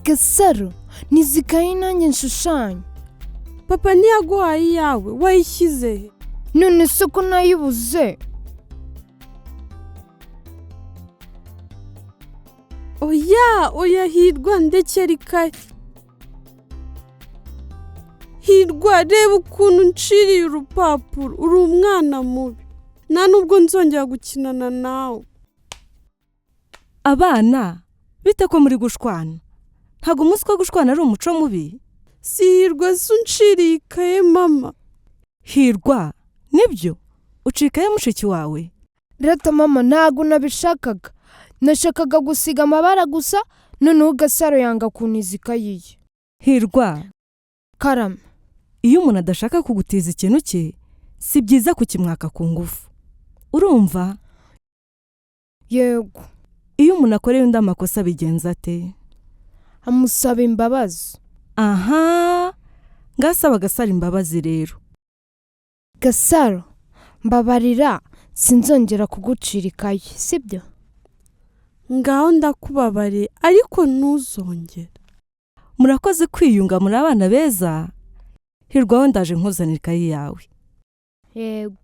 Gasaro, nizikaye nanjye nshushanya. Papa ntiyaguhaye iyawe, wayishyize he? None se ko nayibuze? Oya, oya Hirwa, ndekera ikaye. Hirwa, reba ukuntu nciriye urupapuro, uri umwana mubi. Nta nubwo nzongera gukinana nawe. Abana, bite ko muri gushwana? Ntabwo umunsi wo gushwana ari umuco mubi? Si Hirwa se unciriye ikaye mama. Hirwa, nibyo? Ucikaye mushiki wawe? Rata mama, ntabwo nabishakaga. Nashakaga gusiga amabara gusa, noneho Gasaro yanga kuntiza ikayi ye. Hirwa, Karame. Iyo umuntu adashaka kugutiza ikintu cye, si byiza kukimwaka ku ngufu. Urumva? Yego. Iyo umuntu akoreye undi amakosa abigenza ate? Amusaba imbabazi. Aha, ngasaba Gasaro imbabazi rero. Gasaro, mbabarira, sinzongera kugucira ikayi, sibyo? Ngaho ndakubabariye, ariko ntuzongere. Murakoze kwiyunga, muri abana beza. Hirwa, we ndaje nkuzanira ikayi yawe. Yego.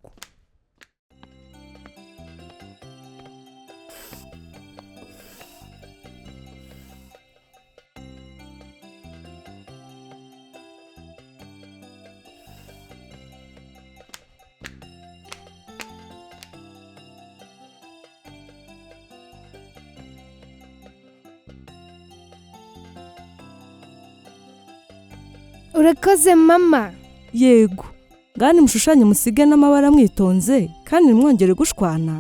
Urakoze mama. Yego, ngani mushushanye musige n'amabara mwitonze kandi ntimwongere gushwana.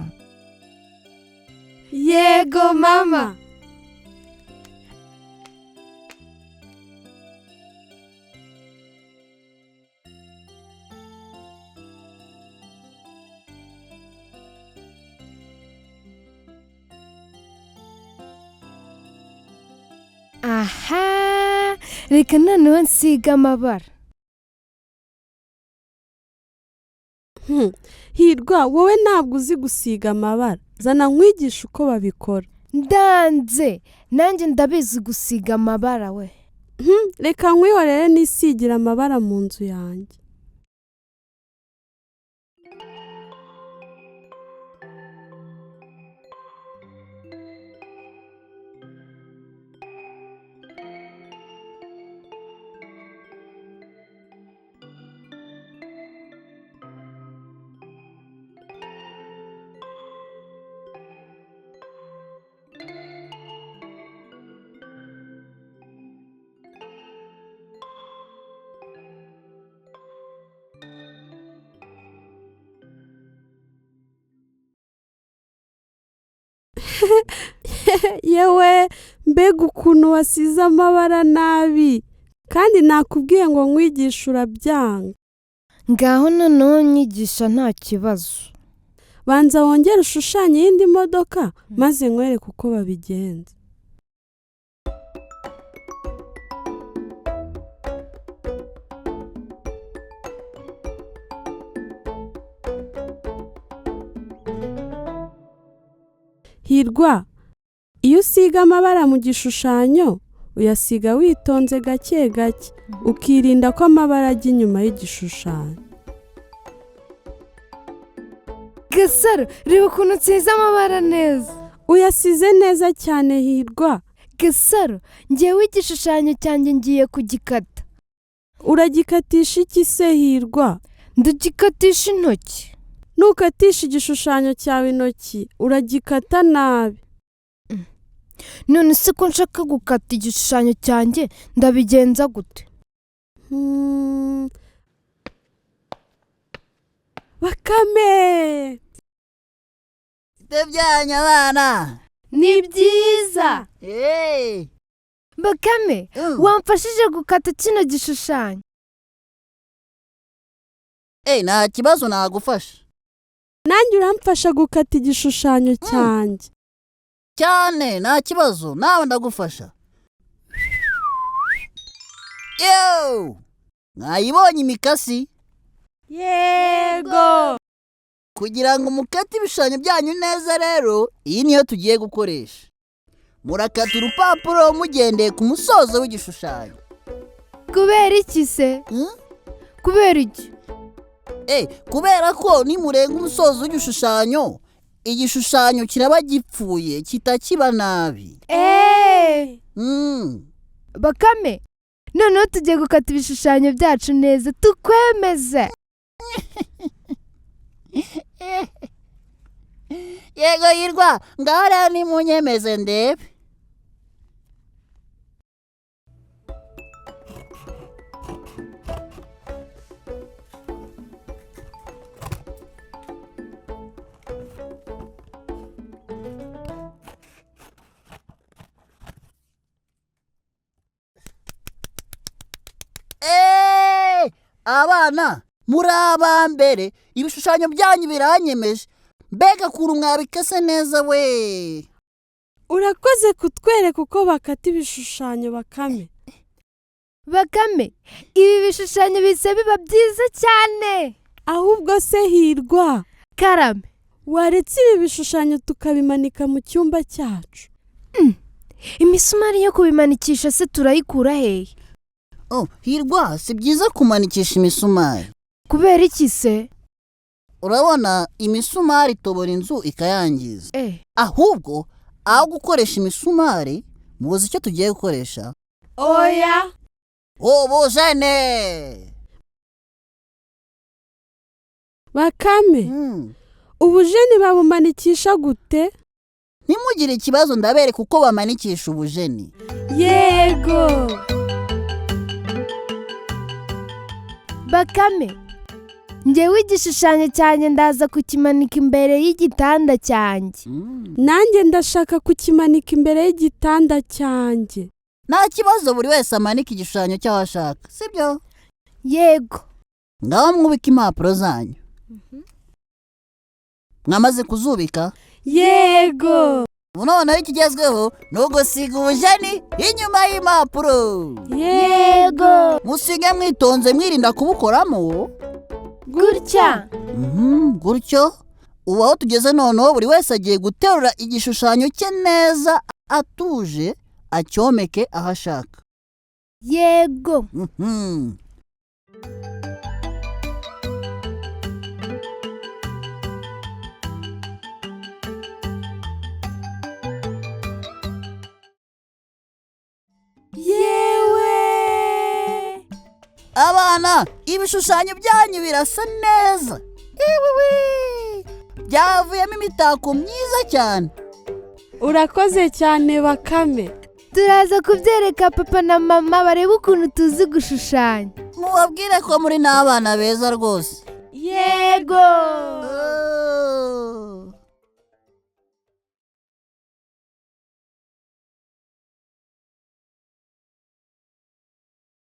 Yego mama. Aha, reka noneho nsiga amabara. Hirwa, wowe ntabwo uzi gusiga amabara. Zana nkwigishe uko babikora. Ndanze, nanjye ndabizi gusiga amabara we. Reka nkwihorere nisigira amabara mu nzu yanjye. Yewe, mbega ukuntu wasize amabara nabi, kandi nakubwiye ngo nkwigishe urabyanga. Ngaho noneho nyigisha nta kibazo. Banza wongere ushushanye iyindi modoka maze nkwereke uko babigenza. Hirwa, iyo usiga amabara mu gishushanyo, uyasiga witonze gake gake, ukirinda ko amabara ajya inyuma y'igishushanyo. Gasaro, reba ukuntu nsize amabara neza. Uyasize neza cyane Hirwa. Gasaro, njyewe igishushanyo cyanjye ngiye kugikata. Uragikatisha iki se Hirwa? Ndagikatisha intoki. Nukatisha igishushanyo cyawe intoki, uragikata nabi. None se ko nshaka gukata igishushanyo cyanjye, ndabigenza gute? Bakame! Bite byanyu abana? Ni byiza. Bakame, wamfashije gukata kino gishushanyo? Nta kibazo nagufasha. Nanjye uramfasha gukata igishushanyo cyanjye. Cyane, nta kibazo, nawe ndagufasha. Yewe, mwayibonye imikasi? Yego. Kugira ngo mukate ibishushanyo byanyu neza rero, iyi niyo tugiye gukoresha. Murakata urupapuro mugendeye ku musozo w'igishushanyo. Kubera iki se? Kubera iki? Kubera ko nimurenga umusozo w'igishushanyo, igishushanyo kiraba gipfuye, kitakiba nabi. Bakame, noneho tugiye gukata ibishushanyo byacu neza tukwemeze. Yego Hirwa, ngaho rero nimunyemeze ndebe. Abana muri abambere, ibishushanyo byanyu biranyemeje. Mbega kuru mwabikase neza we. Urakoze kutwereka uko bakata ibishushanyo Bakame. Bakame, ibi bishushanyo bise biba byiza cyane. Ahubwo se Hirwa, Karame, waretse ibi bishushanyo tukabimanika mu cyumba cyacu? Imisumari yo kubimanikisha se turayikura hehe? Oh, Hirwa, si byiza kumanikisha imisumari. Kubera iki se? Urabona imisumari itobora inzu ikayangiza. Ahubwo aho gukoresha imisumari, muzi icyo tugiye gukoresha? Oya. Ubujene. Bakame, ubujeni babumanikisha gute? Ntimugire ikibazo, ndabereka uko bamanikisha ubujeni. Yego. Bakame, njyewe igishushanyo cyanjye ndaza kukimanika imbere y'igitanda cyanjye. Nanjye ndashaka kukimanika imbere y'igitanda cyanjye. Nta kibazo, buri wese amanika igishushanyo cy'aho ashaka, sibyo? Yego. Ngaho mwubike impapuro zanyu. Mwamaze kuzubika? Yego. Noneho ikigezweho ni ugusiga ubujeni inyuma y'impapuro. Yego. Musige mwitonze, mwirinda kubukoramo. Gutya. Gutyo. Ubu aho tugeze noneho, buri wese agiye guterura igishushanyo cye neza atuje, acyomeke aho ashaka. Yego. Yewe. Abana, ibishushanyo byanyu birasa neza. Iwiwi! Byavuyemo imitako myiza cyane. Urakoze cyane Bakame. Turaza kubyereka papa na mama barebe ukuntu tuzi gushushanya. Mubabwire ko muri n'abana beza rwose. Yego.